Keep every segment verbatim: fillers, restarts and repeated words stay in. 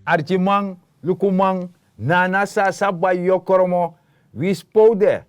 Arkiman, lukuman, nana sasa bai yokromo, wi spow de.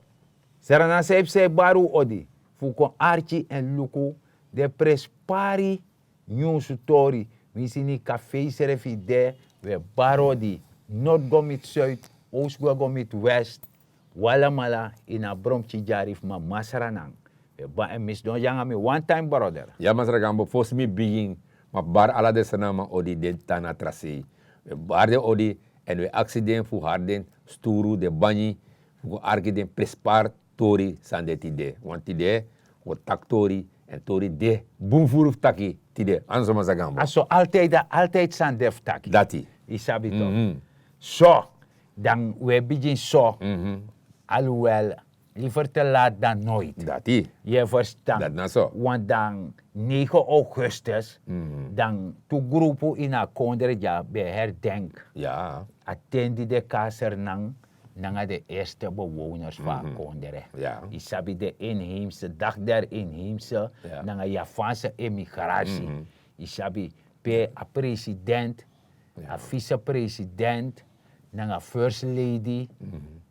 Srana san e psa e bari un odi fu kon arki èn luku den prenspari nyunsu tori. Winsi ini kafei srefi de, un e bari odi. Nord go miti suid, oost go go miti west. Un alamala ini a bromki dyari fu mama sranan. Un e bari èn mi sidon gi nanga mi one time brother. Ya masra gambo, fosi mi bigin, ma bari ala den sranaman odi den tan na tra sei. Un e bari den odi èn un e aksi den fu hari den sturu den banyi fu go arki den prenspari tori san de tide. Wan tide, un o taki tori èn tori de bun furu fu taki tide. Anso masra gambo. A so altide a altide san de fu taki. Dati. Yu sabi tok. So, dan un e bigin so. Alwel, liever te laat dan nooit. Dati. Yu e ferstan? Dati na so. Want dan negen augustus, dan tu grupu ini a kondre dya ben herdenk a ten di den kasernan nanga den eerste bewoners fu a kondre. Yu sabi, den inheimse, dag der inheimse, nanga Japanse emigratie. Yu sabi, pe a president, a vicepresident, nanga first lady,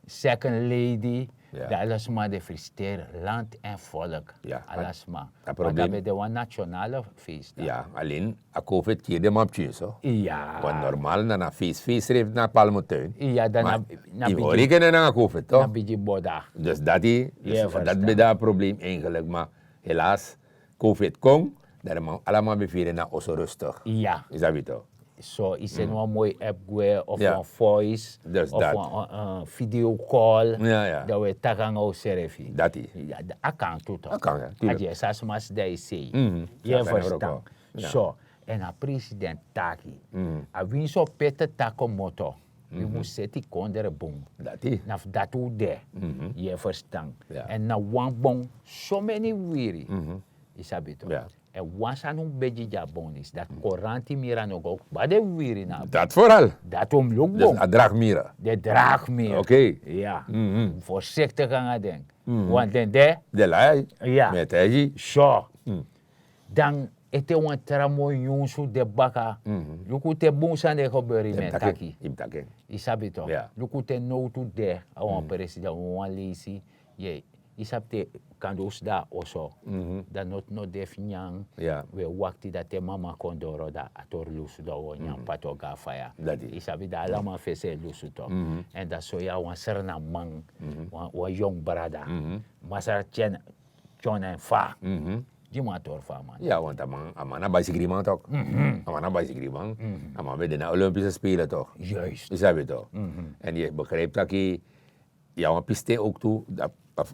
second lady, dan ala sma de fristeri, land en volk. Ala sma. Want a ben de wan nationale feest. Ya, alen a covid kiri den man pikin so. Ya. Want normal na na feest feest srefi na Palmentuin. Ya, dan na na yu hori kene nanga covid, toch? Na bigi boda. Dus dati, dus dati ben de a probleem eigenlijk, maar helaas, covid kon, dan den man alamal ben firi na oso rustig. Ya. Yu sabi toch? So yu seni wan moi app gwe of wan voice of wan video call, dan un e taki nanga unsrefi. Dati. A kan tu tok. A kan, ya. A di e sasi masi dan e sei. Yu e ferstan? So, èn a president taki, a winsi o pete taki komoto, wi mus seti kondre bun. Dati. Na fu dati un de. Yu e ferstan? Èn na wan bon someni wiri. Yu sabi tok? Èn wan sani un begi gi a bon disi, dati koranti mira no go kba den wiwiri na a bon. Dati foral. Dati un mus luku bon. A dragi mira. Den dragi mira. Okei. Ya. Forsiktik nanga den. Want den de. Den lai. Ya. Mi e taigi. So, dan ete wan tra moi nyunsu de baka. Luku te bun sani e geberi, mi e taki. Yu sabi tok? Luku te nowtu de, a wan president, wan leisi. Yu sabi te kande un sidon na oso, dan noti no de fu nyan. Wi e wakti dati te mama kon doro, dan a tori lusu, dan wi o nyan pati o go na faya. Yu sabi, dan ala man fesi e lusu tok. Èn dan so yu na wan sranaman, wan yongu brada, masra Tyone en fa. Gi mi a tori fu a man. Ya, want a man, a man na baisigriman tok. A man na baisigriman. A man ben de na Olympische Spelen tok. Yu sabi tok? Èn yu e begrijp taki yu na wan pisten ook tu,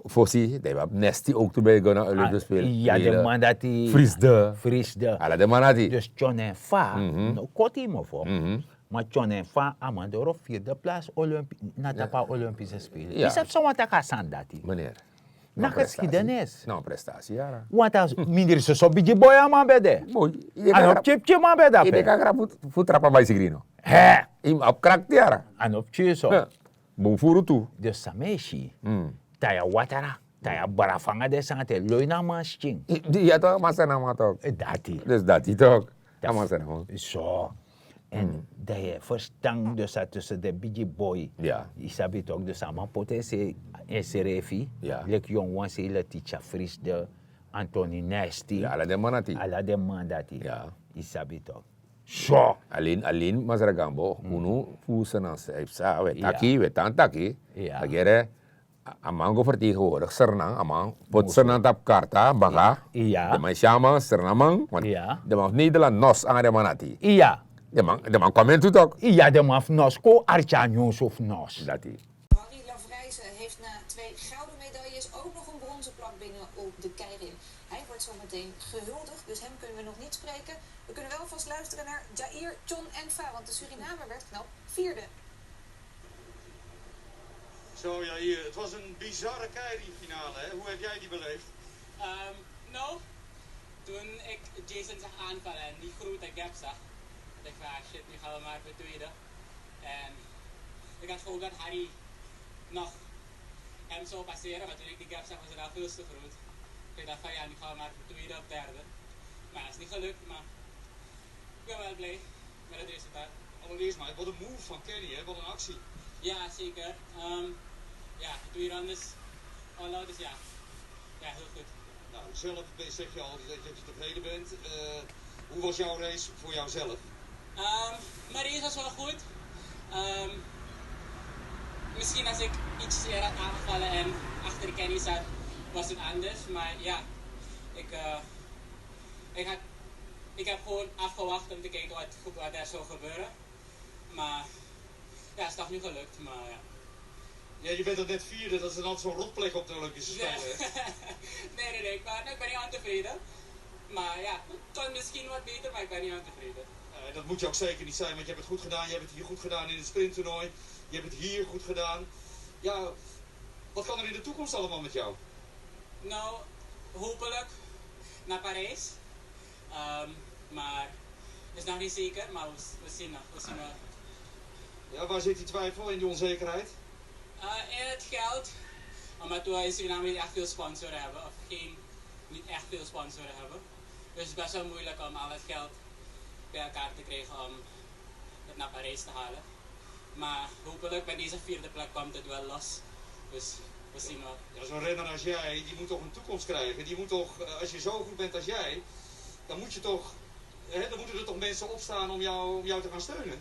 fosi dan yu abi Nesti ook tu ben go na Olympische Spelen. Ya, den man dati. Frisde. Frisde. Ala den man dati. Dus Tyone en fa, no koti yu mofo. Ma Tyone en fa, a man doro vierde plaats Olympi, na tapu a Olympische Spelen. Yu sabi san wani taki a sani dati? Meneer. Na geschiedenis. Na wan prestatie, yara. Want a mindri soso bigi boi a man ben de. A no pikin pikin man ben de ape. Yu de kakra fu trapu a baisigri no? He. Yu mus abi krakti, yara. A no pikin so. Bun furu tu. Dus san mi e si, tai a watra, tai a brada fu nanga den sani, te lon ini a man skin. Ya tok, a man sranaman tok. Dati. Dus dati tok. A man sranaman. So. Èn dan yu e ferstan, dus a tussen den bigi boi. Yu sabi tok, dus a man poti ensrefi leki yongu wan sei, Letitia Frisde, Anthony Nesti. Ala den man dati. Ala den man dati. Yu sabi tok. So. Alen, alen masra gambo, unu fu Sranan san e psa, wi e taki, wi e tan taki. Agere, a man go vertegenwoordig Sranan, a man poti Sranan tapu karta baka. Den man e si a man Sranaman, want den man fu Nederland nos nanga den man dati. Den man, den man kon na en tu tok. Ya, den man fu nos kon arki a nyunsu fu nos. Dati. Harry Lavrijsen heeft na twee gouden medailles ook nog een bronzen plak binnen op de keirin. Hij wordt zo meteen gehuldigd, dus hem kunnen we nog niet spreken. We kunnen wel vast luisteren naar Jair Tyon Enfa, want de Surinamer werd knap vierde. Zo, Jair, het was een bizarre keirinfinale, hè? Hoe heb jij die beleefd? Ehm, nou, toen ik Jason zag aanvallen en die grote gap zag, dacht ik van, "Ah, shit, nu gaan we maar voor tweede." En ik had gehoopt dat Harry nog hem zou passeren, maar toen ik die gap zag, was het al veel te groot. Ik dacht van, "Ja, nu gaan we maar voor tweede of derde." Maar ja, is niet gelukt, maar ik ben wel blij met het resultaat. Allereerst maar, wat een move van Kenny, hè? Wat een actie. Ja, zeker. Ehm, ja, het weer anders. All out is ja. Ja, heel goed. Nou, zelf ben- zeg je al dat je tevreden bent. Eh, hoe was jouw race voor jouzelf? Ehm, mijn race was wel goed. Ehm, misschien als ik iets eerder had aangevallen en achter Kenny zat, was het anders. Maar ja, ik, eh, ik, had, ik heb gewoon afgewacht om te kijken wat, wat er zou gebeuren. Maar ja, het is toch niet gelukt, maar ja. Ja, je bent er net vierde, dat is dan altijd zo'n rotplek op de Olympische Spelen, hè? Nee, nee, nee, ik ben, ik ben niet ontevreden. Maar ja, het kan misschien wat beter, maar ik ben niet ontevreden. Eh, dat moet je ook zeker niet zijn, want je hebt het goed gedaan. Je hebt het hier goed gedaan in het sprinttoernooi. Je hebt het hier goed gedaan. Ja, wat kan er in de toekomst allemaal met jou? Nou, hopelijk naar Parijs. Ehm, maar het is nog niet zeker, maar we, we zien nog. We zien wel. Ja, waar zit die twijfel en die onzekerheid? Eh, in het geld. Omdat we in Suriname niet echt veel sponsoren hebben. Of geen, niet echt veel sponsoren hebben. Dus het is best wel moeilijk om al het geld bij elkaar te krijgen om het naar Parijs te halen. Maar hopelijk met deze vierde plek komt het wel los. Dus we zien wel. Ja, zo'n renner als jij, die moet toch een toekomst krijgen. Die moet toch, eh, als je zo goed bent als jij, dan moet je toch, hè, dan moeten er toch mensen opstaan om jou, om jou te gaan steunen.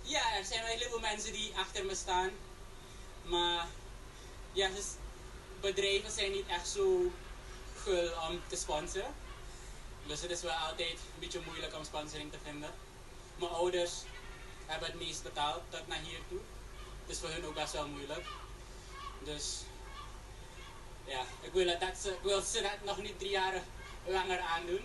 Ja, er zijn wel een heleboel mensen die achter me staan. Maar ja, dus bedrijven zijn niet echt zo gul om te sponsoren. Dus het is wel altijd een beetje moeilijk om sponsoring te vinden. Mijn ouders hebben het meest betaald tot naar hier toe. Het is voor hun ook best wel moeilijk. Dus ja, ik wil, het, dat ze, ik wil ze dat nog niet drie jaar langer aandoen.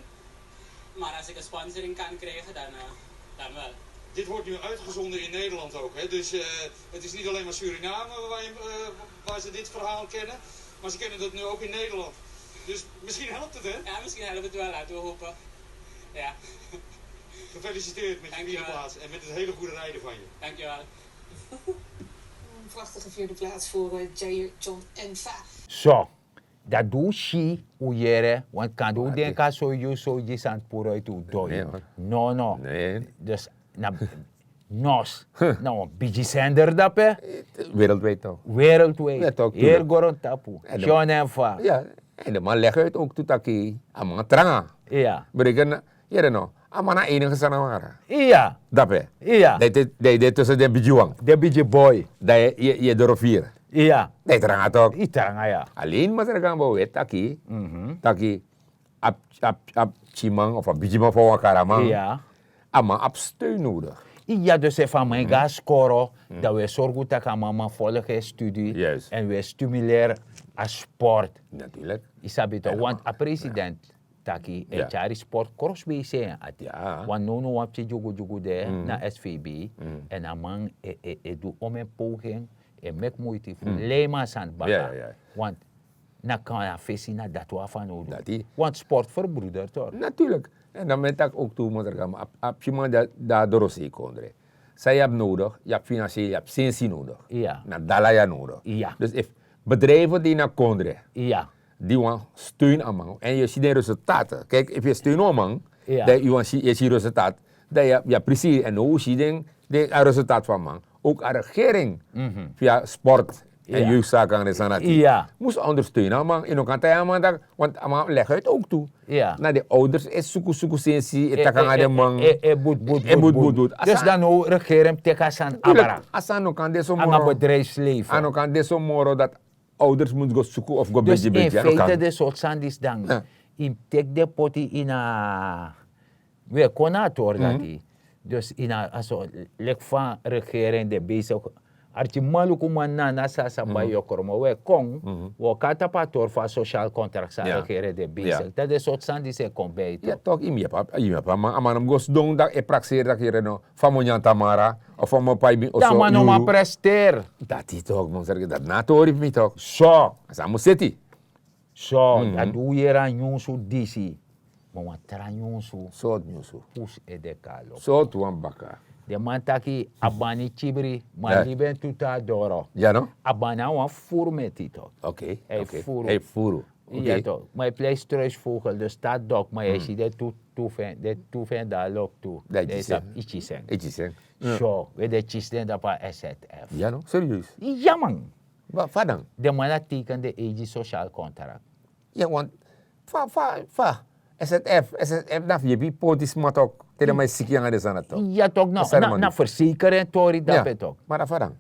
Maar als ik een sponsoring kan krijgen, dan, eh, dan wel. Dit wordt nu uitgezonden in Nederland ook, hè? Dus eh, het is niet alleen maar Suriname waar, je, eh, waar ze dit verhaal kennen, maar ze kennen dat nu ook in Nederland. Dus misschien helpt het, hè? Ja, misschien helpt het wel, laten we hopen. Ja. Gefeliciteerd met je vierde plaats en met het hele goede rijden van je. Dankjewel. Een prachtige vierde plaats voor eh, Jair John Enfa. So, dat doe si, u yere, want kan doe denken so, you so, je sant puro uit u doi. Nee, hoor. No, no. Nee. Dus na nos, na wan bigi sender dape. Wereldwijd toch? Wereldwijd. Ja, toch, hier tuurlijk. Goron tapu. En de- John Enfa. Ja, en de man legt uit ook toe taki, a man tranga. Ja. Breken, yere no, a man na enige sanamara. Ja. Dape. Ja. Dat is, dat is tussen de bigi wan. De bigi boy. Dat je, je, je dorp hier. Ja. Dat is tranga toch? I tranga, ja. Alleen maar ze gaan wel weten taki, taki, a, a, a pikinman of a bigiman van Wakaraman. Ja. A man heb steun nodig. Ja, dus efu a man e go na skoro, dan we sorgu taki a man man volg en studie. Juist. En we stimuleer a sport. Natuurlijk. I sabi toch, want a president taki, e tyari sport cross bezig en ati. Ja. Want no no wan pikin dyugu dyugu de na S V B. En a man e, e, e du om en poging, e meki moiti fu leiman san baka. Ja, ja, ja. Want na kan a fesi na dati wan fanowdu. Dati. Want sport verbroedert toch. Natuurlijk. En dan ben ik ook toe, maar a, a pikinman dat, dat door kondre. Zij heb nodig, je hebt financieel, je hebt sensi nodig. Ja. Na dala ya nodig. Ja. Dus if bedrijven die na kondre, ja, die wan steun a man. En je ziet de resultaten. Kijk, if je steun a man, ja, dan je wan si, je ziet resultaat. Dan je, ja, precies. En hoe zie je de, de resultaat van man? Ook a regering, via sport en jeugdzaken en sanati. Ja. Moest ondersteunen a man. En ook aan a man dat, want a man legt uit ook toe. Ja. Na de ouders is suku suku sensi, e takanga de man. E, e, e, boet, boet, e, boet, boet, boet. Dus dan hoe regering teki a san abra. A san no kan de so moro. Anga bedrijfsleven. A no kan de so moro dat ouders moet go suku of go. Dus begi begi. In feite de sort san disi dan. Ja. I mus teki de poti ini a, we kon na a tori dati. Dus ini a so, leki fa regering de bezig. Arki maluku man na, na sa sa bai yokromo. We kon, we o kon na tapu a tori fu a social contract san regering de bezig. Ja. Dati de sort san disi e kon bij toch. Ja, toch, i mus yepi a, i mus yepi a man, a man mus go sidon dati e prakseri dati yere no. Fa mi o nyan tamara, of fa mi o pai mi oso. Dan man no man presteri. Dati toch, man, seri dati na a tori fu mi toch. So. A san mus seti. So, dati un yere a nyunsu disi. Ma wan tra nyunsu. Sortu nyunsu? Pusu ede kalo. Sortu wan baka? Den man taki a bani kibri, ma libi en tu te na doro. Ya no? A bani na wan furu meti toch. Oké, oké. Hij furu. Hij furu. Iya, toch. Ma yu pleis struisvogel, dus dat dok, ma yu si de tu, tu fen, de tu fen dan loktu. Den sabi ityisen. Ityisen. So, we de tyis den dapu a S Z F. Ya, no? Serieus? Ya, man. Fa dan? Den man na teken den eigi sociaal contract. Ya, want fa, fa, fa. S Z F, S Z F na fu yepi poti sma tok. Te den man e siki nanga den sani tok. Ya, toch, no. Na, na verzekering tori dape tok. Ma dan fa dan?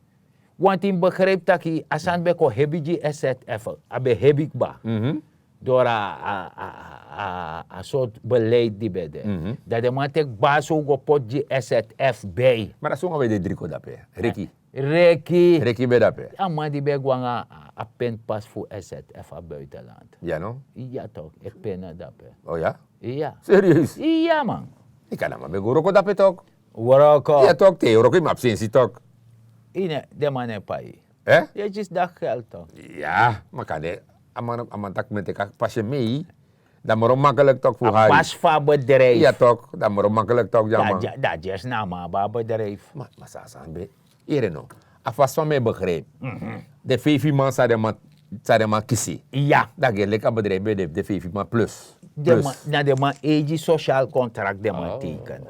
Want yu mus begrijp taki a sani ben kon hebi gi S Z F, a ben hebi kba. Door a, a, a, a, a sort beleid di ben de. Dan den man teki basi o go poti gi S Z F bij. Ma dan so wan ben de dri kon dape. Reki. Reki. Reki ben dape. A man di ben go nanga a, a pen pas fu S Z F a buitenland. Ya, no? Ya, toch. E pen dape. Oh ya? Ya. Serieus? Ya, man. Yu kan na man ben go wroko dape tok. Wroko. Ya, tok, te wroko yu mus abi sensi tok. Ine, den man e pai. Eh? Yu e gi dati geld tok. Ya, ma kande a man, a man taki mi e teki a pasi mei. Dan moro makkelijk tok fu hari. A pasi fu a bedrijf. Ya tok, dan moro makkelijk tok, ya man. Dan just na a man abi a bedrijf. Ma, ma san, san ben, yere no. A fasi fa mi e begrijp. Den feifi man san den man, san den man kisi. Ya. Dan geri leki a bedrijf ben de, den feifi man plus. Den man, na den man eigi sociaal contract den man teken.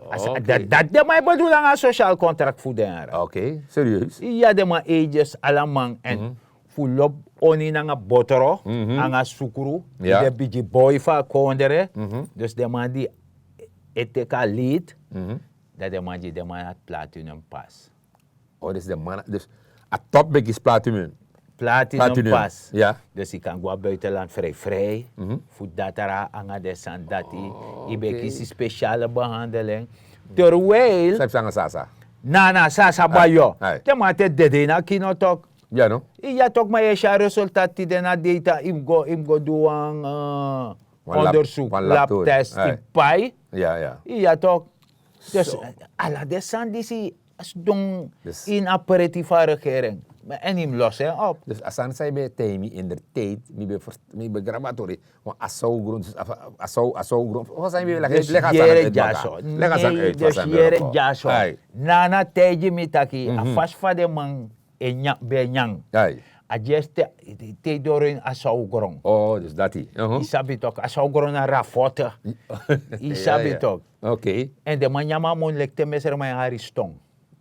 Dati den man e bedoel nanga sociaal contract fu den. Oké, serieus? Ya, den man eigi dus ala man en fu lobi oni nanga botro, nanga sukru, di den bigi boi fu a kondre. Dus den man di e teki a lead, dan den man gi den man na platinum pas. Oh, dus den man, dus a top ben kisi platinum. Platinum pas. Ya. Dus yu kan go a buitenland vrij vrij. Fu datra nanga den sani dati. Yu ben kisi speciale behandeling. Terwijl. San yu mus nanga sasa. Na, na sasa bayo. Den man te dede na kino tok. Ya, no? Ya, tok, ma yu e si a resultaat tide na data, yu mus go, yu mus go du wan, eh, onderzoek, wan lab, lab test, yu pai. Ya, ya. Ya, tok. Dus, ala den sani disi a sidon ini a preti fu a regering. Ma en yu mus los en op. Dus a sani san yu ben e taigi mi in der tijd, mi ben, mi ben grabu a tori, wan a sowgron, dus a, a sow, a sowgron. Fa san yu ben leki, leki a sani uit baka. Leki a sani uit, fa san yu ben leki. Na, na taigi mi taki, a fasi fa den man e nyan, ben e nyan. A just te, te yu doro ini a sowgron. Oh, dus dati. Yu sabi tok, a sowgron na rafote. Yu sabi tok. Oké. En den man nyan a moni leki te mesreman e hari ston.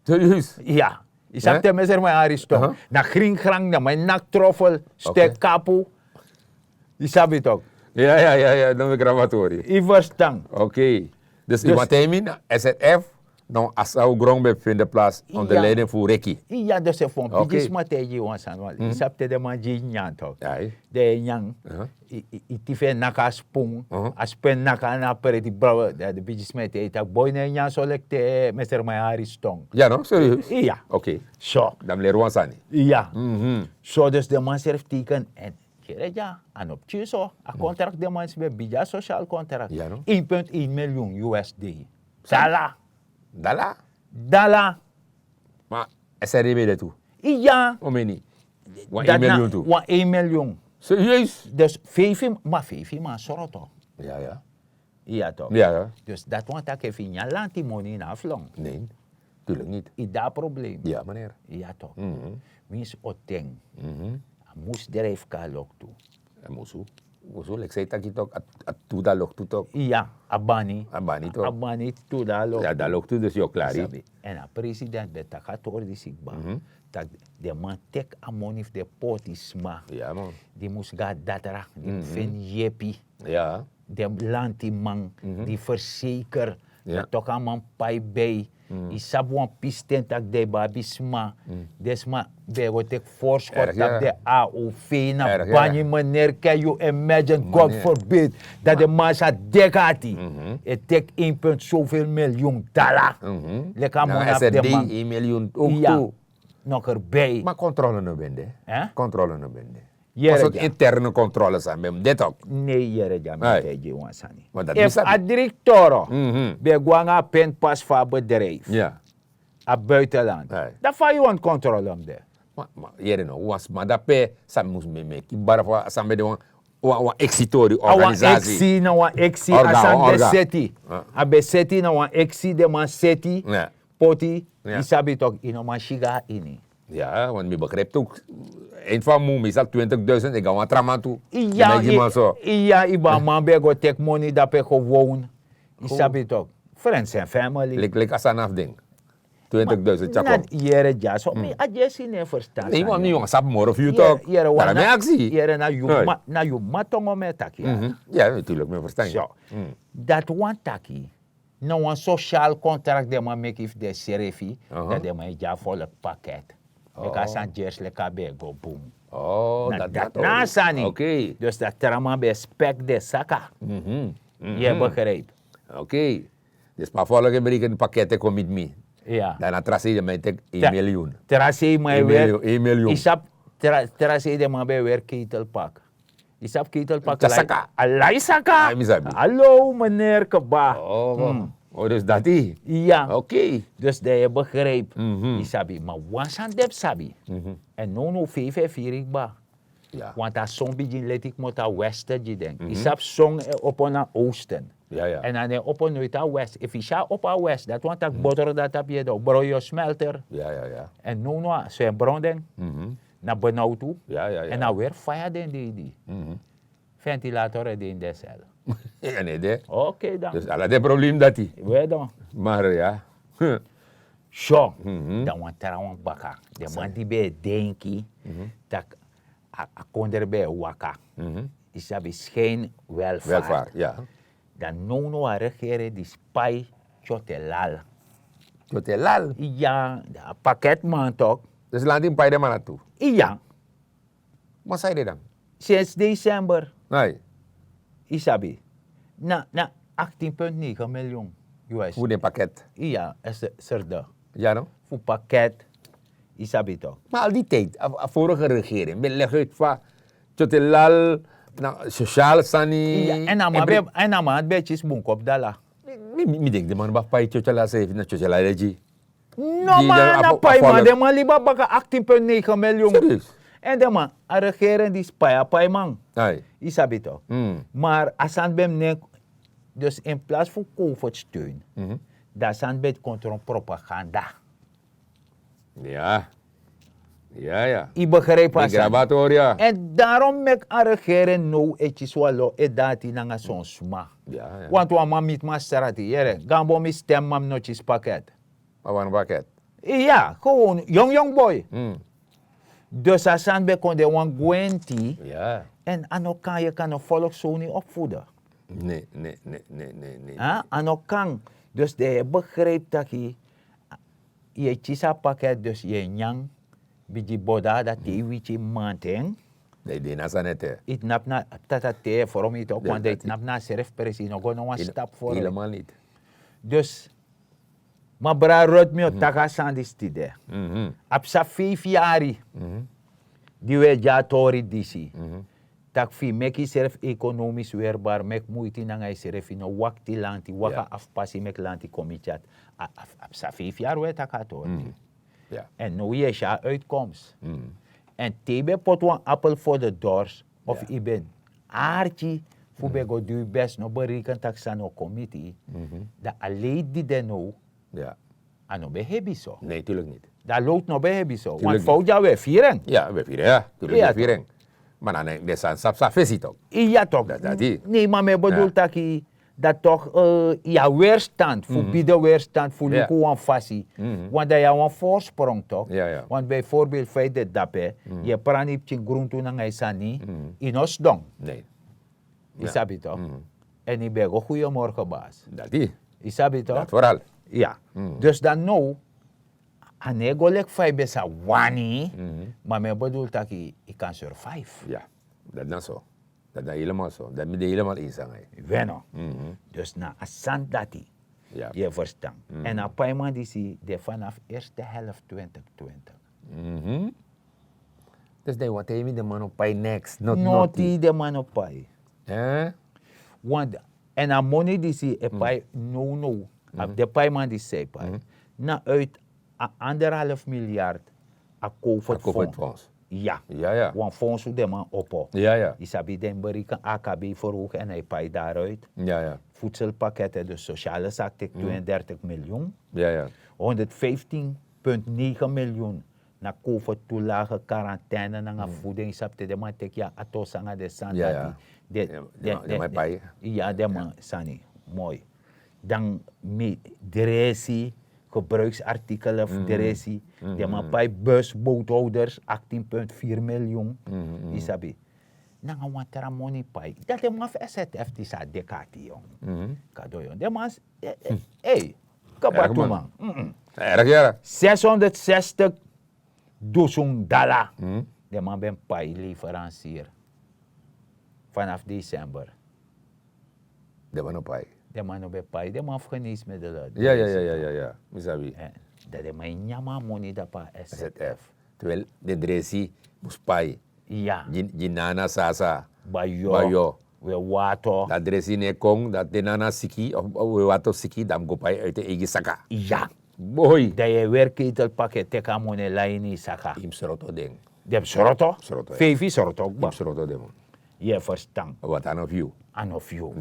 Serieus? Ya. Yu sabi te mesreman e hari ston. Na grin grang, den man e naki trofel, steki kapu. Yu sabi tok. Ya, ya, ya, ya, no, mi grabu a tori. Yu ferstan. Oké. Dus yu wani taigi mi na S Z F, no, a sowgron ben feni plas onder leiding fu Reki. Ya, dus efu wan pikin sma taigi yu wan sani, yu sabi te den man gi yu nyan tok. Den e nyan, yu, yu, yu tifi e naki a spun, a spun naki na a preti, bro, den, den pikin sma e taigi yu taki boi, no e nyan so leki te mesreman e hari ston. Ya, no, serieus? Ya. Oké. So. Dan mi leri wan sani. Ya. So, dus den man srefi teken en Yere dya, a no pikin so. A contract den man si ben bigi, a sociaal contract. Een punt een miljoen U S D. Dala. Dala? Dala. Ma S R D ben de tu? Iya. How many? Wan een miljoen tu? Wan een miljoen. Serieus? Dus feifi, ma feifi man sroto. Ya, ya. Iya toch? Dus dat wan taki efu yu nyan lanti moni na aflong. Nee, tuurlijk niet. Yu de a probleem. Ya, meneer. Iya toch? Winsi oteng a mus drijf kon a loktu. A musu. Musu leki san yu taki toch, a tu de a loktu toch? Iya, a bani. A bani toch? A bani tu de a loktu. Ya, de a loktu, dus yu o klari. Èn a president ben taki a tori disi kba, tak' den man teki a moni fu den poti sma di mus go na datra, di mus feni yepi. Den lantiman di verzeker, dan toki a man pai bij. Yu sabi wan pisten tak' den ben abi sma, den sma ben go teki voorschot tak' den A O V na banyi. Meneer, can you imagine, God forbid, dat den man sa deki ati e teki een punt zoveel miljoen dala. Leki a man abi den man. Een miljoen ook toe. Nog erbij. Maar controle no ben de. Controle no ben de. Yere dya. Interne controle san ben de toch? Nee, yere dya, mi e taigi yu wan sani. Efu a direktoro ben go nanga a penpas fu a bedrijf a buitenland, dan fa yu wani controle am de? Ma yere no, wan sma dape san mus meki bari fu a san ben de wan, wan eksi tori organisasi. Eksi na wan eksi, a san ben seti. A ben seti na wan eksi, den man seti poti. Yu sabi toch, yu no man si go na ini. Ya, want mi begrijp tu. Eind van moe meestal twintig duizend ik ga wan traman tu. Ya, yu ben a man ben go tek moni dape gewoon. Yu sabi tok. Friends en family. Lik lik a sanaf ding. Twintig duizend tjako. Yere dya so mi a dye si ne verstan. Nee man mi wan sabi moro fu yu tok. Yere wan na yu ma na yu ma tongo me taki. Ya, natuurlijk mi verstan. Dati wan taki. Na wan sosial kontrak den man meki fu den srefi. Dan den man e gi a volk paket. Meki a sani dyers leki a ben e go bun. Na dati na a sani. Dus dati tra man ben e spek den saka. Yu e begrijp? Ok. Dus pa volk e breken paket e kon miti mi. Dan na tra sei den man e teki en miliyun. Tra sei man e weri. En miliyun. Yu sabi? Tra sei den man ben e weri ketelpak. Yu sabi ketelpak? A lai saka. Ai mi sabi. Hallo meneer keba. O dus dati. Ya. Ok. Dus dan yu e begrijp. Yu sabi ma wan sani den mus sabi. En nownow feifi e firi kba. Want a son bigin leti kmoto a westen gi den. Yu sabi son e opo na oosten. En a no e opo noiti a west efu yu si a opo a west dati wani taki botro dati tapu yu e don bron yu o smelter. En nownow a so e bron den. Na benautu. En a weri faya den deidi. Ventilator e de ini den sel. En ede. Ok dan. Dus ala den problem dati. We dan. Mar ya. So dan wan tra wan baka den man di ben e denki tak' a kondre ben e waka. Yu sabi skin welfare. Dan nownow a regering di spai tyotelal. Tyotelal? Ya. A paketman tok. Dus lanti pai den man na tu. Ya. Ma san yu de dan? Sinds december. Yu sabi na na achttien punt negen miljoen. Fu den paket? Iya. Serde. Ya no? Fu paket. Yu sabi tok? Ma al di tijd a vorige regering ben leg uit fa tyotelal na sosiale sani. En a man ben e kisi bunkop dala. Mi denki den man ben abi pai tyotelal srefi na tyotelal e gi. No man na paiman den man libi a baka achttien punt negen miljoen. En den man a regering di spai a paiman. Yu sabi tok? Maar a sani ben mus nen. Dus in plaats fu covid steun dan a sani ben kon tron propaganda. Ya. Ya ya. Yu begrijp a sani? En darom meki a regering now e kisi wan lo e dati nanga son sma. Want wan man miti mi na strati yere gambo mi stem ma mi no kisi paket. A wani paket. Iya, gewoon yong yong boy. Dus a sani ben kon de wan gwenti. En a no kan yu kan no volk soni opvoeden. Nee nee nee nee nee. A no kan. Dus den e begrijp taki yu e kisi a paket dus yu e nyan bigi boda dati te yu witi manten. Dan yu de na sani ete. Yu tnapu na tata te e fromi yu tok want dan yu tnapu na a srefi presi yu no go no wan stap foro. Dus ma bra rut mi o taki a sani disi tide. A psa feifi yari di wi e gi a tori disi. Tak' fu yu meki yusrefi ekonomis werbar meki muiti nanga yusrefi no wakti lanti waka afu pasi meki lanti kon miti ati. A psa feifi yari wi e taki a tori. Èn now yu e si a uitkomst. Èn te yu ben poti wan apel for de dors of yu ben arki fu ben go du yu best no bereken tak' sani o kon miti yu. Dan a leit di de now a no ben hebi so. Dan a lowtu no ben hebi so want fowtu dya wi e firi en. Ma na den sani sabi san fesi tok. Iya tok. Nei ma mi e bedul taki dati tok yu abi werstand fu bidi werstand fu luku wan fasi. Want dan yu abi wan voorsprong tok. Want bijvoorbeeld fa yu de dape yu e prani yu pikin gruntu nanga yu sani. Yu no sidon. Yu sabi tok? Èn yu ben e go goeiemorgen baas. Yu sabi tok? Ya. Dus dan now a no e go leki fa yu ben sa wani. Ma mi e bedul taki yu kan survive. Ya. Dati na so. Dati na helemal so dati mi de helemal ensi nanga yu. Weno. Dus na a sani dati yu e verstan. Èn a paiman disi de fanafu erste helft twintig twintig. Dus dan yu wani taigi mi den man no pai neks noti. Den man no pai. Want èn a moni disi e pai nownow abi den paiman disi san e pai na uit a anderhalf milyard. A covid fonds. Ya. Wan fonds fu den man opo. Yu sabi den bereken akb verhoog èn a e pai daruit. Voedselpakketten dus sosiale saki teki tweeëndertig miljoen. Honderdvijftien punt negen miljoen. Na kofu tu lage karantene nanga fuding sabi te den man teki a atos nanga den sani dati. Den man e pai. Ya den man sani. Moi. Dan mi dresi gebruiksartikelen fu dresi. Den man pai bus boothouders achttien punt vier miljoen. Yu sabi? Nanga wan tra moni pai dati den man fu srtf disi a dekati yon. Kado yon den man. Ei. Kabatuman. Erg yara. Zeshonderd zestig dusun dala. Den man ben pai leveransier. Vanaf december. Den man no pai. Den man no ben pai den man fu geneesmiddelen. Ya ya ya ya ya. Mi sabi. Dan den man e nyan man moni dapu a srtf. Terwijl den dresi mus pai. Ya. Gi nana sasa. Bayo. Bayo. We wato. Dan dresi ne kon dan den nana siki of we wato siki dan mus go pai uit en eigi saka. Ya. Boi. Dan yu e weri ketelpaki e teki a moni e lai ini yu saka. Yu mus sroto den. Den mus sroto. Feifi sroto kba. Yu mus sroto den man. Yu e ferstan? Wati a no fu yu. A no fu yu.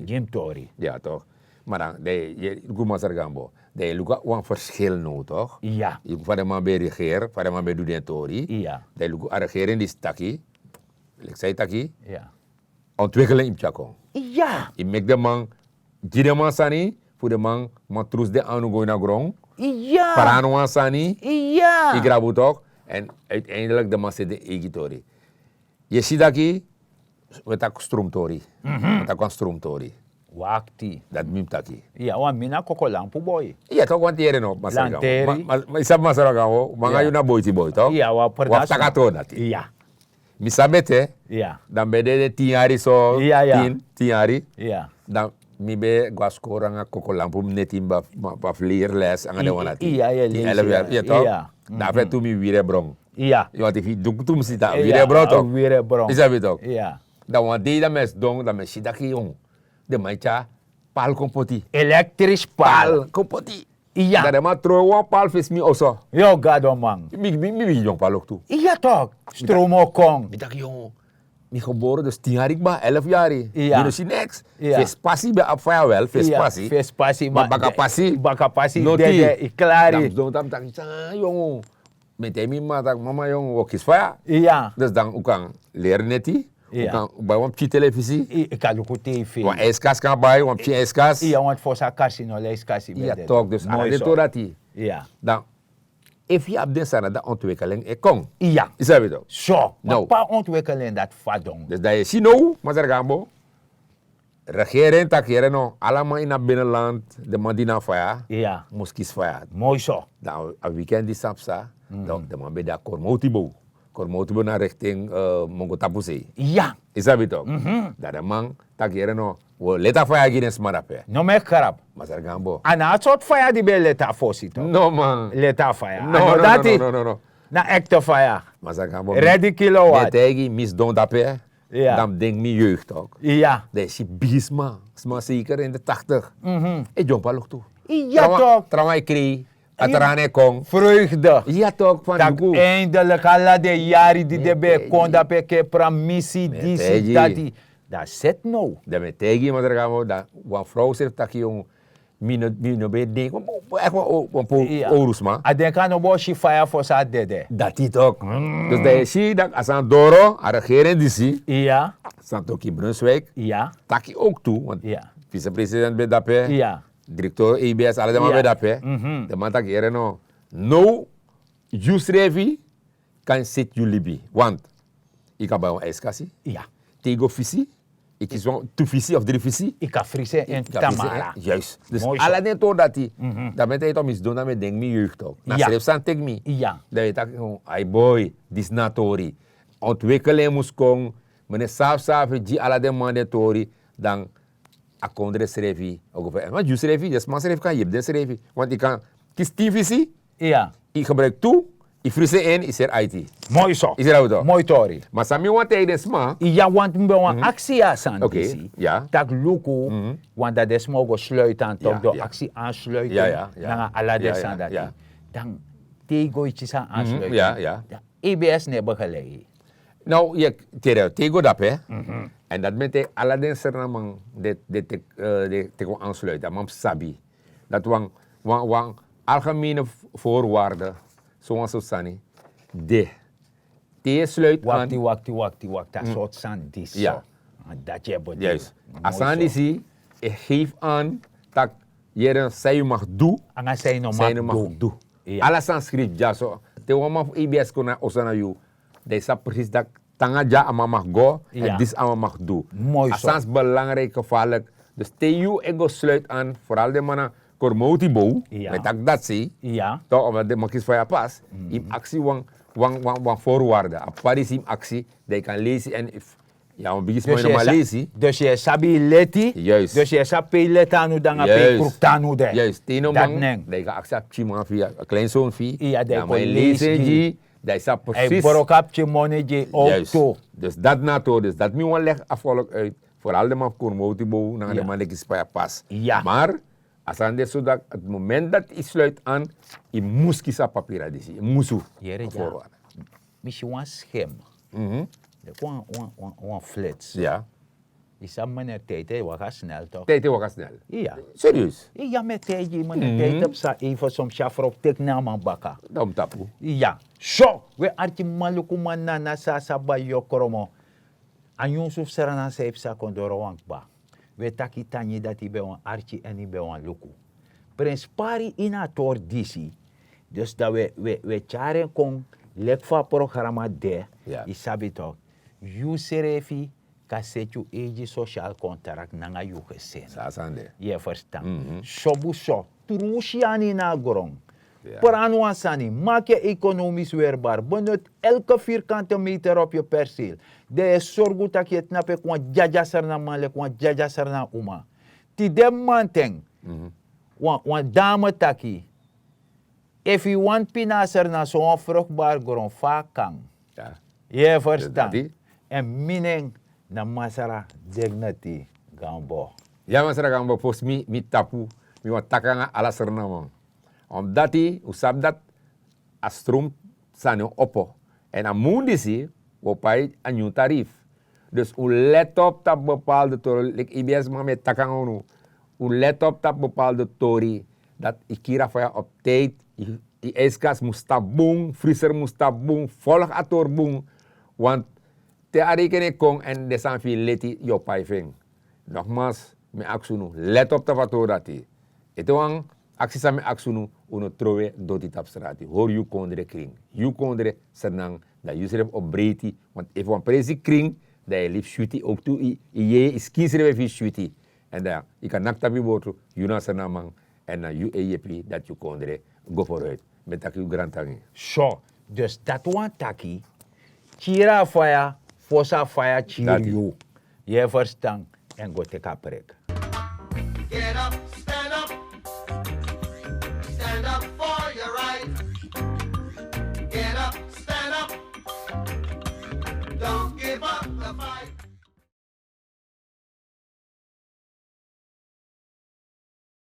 Gi mi tori. Ya tok. Ma dan dan yu luku masra gambo dan yu luku a wan ferskil now tok? Ya. Yu luku fa den man ben regeri fa den man ben du den tori. Ya. Dan yu luku a regering disi taki leki san yu taki. Ya. Ontwikkeling yu mus tyari kon. Ya. Yu meki den man gi den man sani fu den man man trusu den anu go ini a gron. Ya. Prani wan sani. Ya. Yu grabu tok. Èn uiteindelik den man seti den eigi tori. Yu e si taki wi e taki stromtori. Wi e taki wan stromtori. Wakti. Dati mi mus taki. Iya wan mi na kokolampu boi. Iya tok wan tiyere no masra gamo. Yu sabi masra gamo manga yu na boiti boi tok. Iya wan perdasi. Wan taki a tori dati. Iya. Mi sabi ete. Iya. Dan mi ben de de tin yari so. Iya iya. Tin yari. Iya. Dan mi ben go na skoro nanga kokolampu mi neti mi ben abi fu leri les nanga den wan dati. Iya iya. Tin elf yari iya tok. Dan a fen tu mi wiri e bron. Iya. Yu wani tefi duku tu mi si tan wiri e bron tok. Wiri e bron. Yu sabi tok. Iya. Dan wan dei dan mi e sidon dan mi e si taki yon den man e tyari pal kon poti. Elektris pal. Pal kon poti. Iya. Dan den man tron wan pal fesi mi oso. Yo gado man. Mi bigin dyong pal oktu. Iya tok. Stromo kon. Mi taki yon mi gebore dus tin yari kba elf yari. Iya. Mi no si neks. Fesi pasi ben abi faya wel fesi pasi. Fesi pasi ma baka pasi. Baka pasi dede i klari. Dan mi sidon dan mi taki san yon. Mi e taigi mi mama taki mama yon wi o kisi faya. Iya. Dus dan un kan leri neti. Un kan bai wan pikin telefisi. Wan ijskasi kan bai wan pikin ijskasi. Iya want fosi a karsino la ijskasi ben de. Tok dus ala den tori dati. Iya. Dan efu yu abi den sani dati ontwikeling e kon. Iya. Yu sabi tok? So ma pe a ontwikeling dati fadon? Dus dan yu e si now masra gambo. Regering taki yere no ala man ini a binnenland den man di na faya. Mus kisi faya. Moi so. Dan a weekend disi san psa. Dan den man ben de a kormowtibow. Kormowtibow na rikting mongotapu sei. Iya. Yu sabi tok? Dan den man taki yere no wi o leti a faya gi den sma dape. No meki krab. Masra gambo a na a sortu faya di ben e leti a fosi tok? No man. Leti a faya a no dati. Na ekte faya. Masra gambo. Redi kilowat. Mi e taigi mi sidon dape. Dan mi denki mi yeug tok. Dan yu si bigisma sma seker in de tachtig. E dyompo a loktu. Trawan e krei a trawan e kon. Vreugde. Tak' eindelik ala den yari di den ben e kon dape e kepra misi disi dati. Dan a seti now. Dan mi e taigi yu masra gambo dan wan frow srefi taki yon. Mi no ben e denki wan po owru sma. A denki a no bo si faya fosi a dede. Dati tok. Dus dan yu e si dan a sani doro a regering disi. Iya. Santoki brunswik. Iya. Taki owktu want visepresident ben dape. Iya. Direkteur abs ala den man ben dape. Den man taki yere no now yu srefi kan seti yu libi want yu kan bai wan ijskasi. Te yu go fisi yu kisi wan tu fisi of dri fisi. Yu kan frisi en en tamara. Juist dus ala den tori dati. Dan mi e taigi yu tok mi sidon dan mi e denki mi yeug tok na srefi sani teki mi. Dan yu e taki ai boi disi na a tori. Ontwikeling mus kon. Mi no e sabi sabi gi ala den man den tori dan a kondre srefi o go faya want yu srefi den sma srefi kan yepi den srefi want yu kan kisi tin fisi. Yu gebruiki tu yu frisi en yu seri aiti. Moi so. Yu seri a wi tok? Moi tori. Ma san mi wani taigi den sma. Iya want mi ben wani aksi yu a sani disi. Tak' luku want dan den sma o go sluiti an tok den o aksi ansluiti nanga ala den sani dati. Dan te yu go yu kisi a ansluiti dan abs no e begelei. Now yu e tere te yu go dape. Èn dati ben e taigi ala den sernaman den teki wan ansluiti a man mus sabi dati wan wan algemene voorwaarde. Sowan sortu sani. de. Te yu e sluit an. Wakti, wakti, wakti, wakti. A sortu sani disi so. Dati yu e bedei. A sani disi e geif an tak' yere san yu mag du, nanga san yu no mag du. Ala sani skrifi dyaso. Te wan man fu A B S kon na oso na yu, dan yu sabi presisi tak' tanga dya a man mag go, èn disi a man mag du. A sani si belangriki, gefarlik. Dus te yu e go sluit an, foral den man na Kormouti bow, mi e taki dati sei, to, omdati den man kisi faya pas, yu mus aksi wan, wan, wan, wan voorwaarde. A p'pa disi yu mus aksi, dan yu kan leisi èn efu yu na wan bigi sma yu no man leisi. Dus yu e sabi yu leti. Dus yu e sabi pe yu leti anu de nanga pe yu krukti anu de. Te yu no man, dan yu kan aksi a pikinman fu yu, a kleinzoon fu yu, dan a man e leisi en gi yu, dan yu sabi presisi. Broko a pikinmoni gi yu owktu. Dus dati na tori, dus dati mi wani legi a volk uit. Foral den man fu Kormouti bow nanga den man di e kisi faya pas. Mar a sani de so dati, het moment dati yu sluit an, yu mus kisi a papira disi, yu musu. Yere dya. Mi si wan skem, leki wan, wan, wan, wan flits. Yu sabi meneer, tijd e waka snel toch? Tijd e waka snel. Serieus? Iya, mi e taigi yu, meneer, tijd e psa even, son mi si a frow teki na a man baka. Dan mi tapu. Iya. So, we arki maluku man na, na sa, sa bai yu o kromo. A nyunsu fu Sranan san e psa kon doro wan kba. We taki tangi dati yu ben wani arki èn yu ben wani luku. Prenspari ini a tori disi. Dus dan we, we, we tyari en kon leki fa a programa de. Yu sabi tok. Yu srefi kan seti yu eigi sosial kontrak nanga yu gesin. Yu e ferstan? Sobu so, tru syani na gron. Pran wan sani, maki en ekonomis werbar, benut elke vierkante meter op yu perceel. Dan yu e sorgu tak' yu e tnapu leki wan dyadya Sranan man, leki wan dyadya Sranan uma. Tide manten, wan, wan dame taki, efu yu wani pina a Sranan, so wan frukbar gron fa a kan. Yu e ferstan? Èn mi nen na Masra Dignity Gambo. Ya, Masra Gambo, fosi mi, mi tapu, mi wani taki nanga ala Sranan man. Omdati un sabi dati a stroom sani o opo. Èn a mun disi un o pai a nyun tarif. Dus un let op tapu bepaalde tori, leki A B S man, mi e taki nanga unu. Un let op tapu bepaalde tori, dati yu kiri a faya op tijd, yu, yu ijskast mus tapu bun, vriezer mus tapu bun, volg a tori bun. Want te a rekening kon èn den sani fu yu leti, yu o pai fu en. Nogmaals, mi e aksi unu, let op tapu a tori dati. Ete wan aksi san mi e aksi unu, un no trowe doti tapu strati. Hori yu kondre krin. Yu kondre Sranan, dan yu srefi o breiti. Want efu wan presi krin, dan yu e libi switi owktu, yu, yu, yu skin srefi e firi switi. Èn dan yu kan naki tapu yu bortu, yu na Sranan man, èn na yu e yepi dati yu kondre go vooruit. Mi e taki yu grantangi. So, dus dati wani taki, kiri a faya, fosi a faya kiri yu. Yu e ferstan? Èn go teki a prek.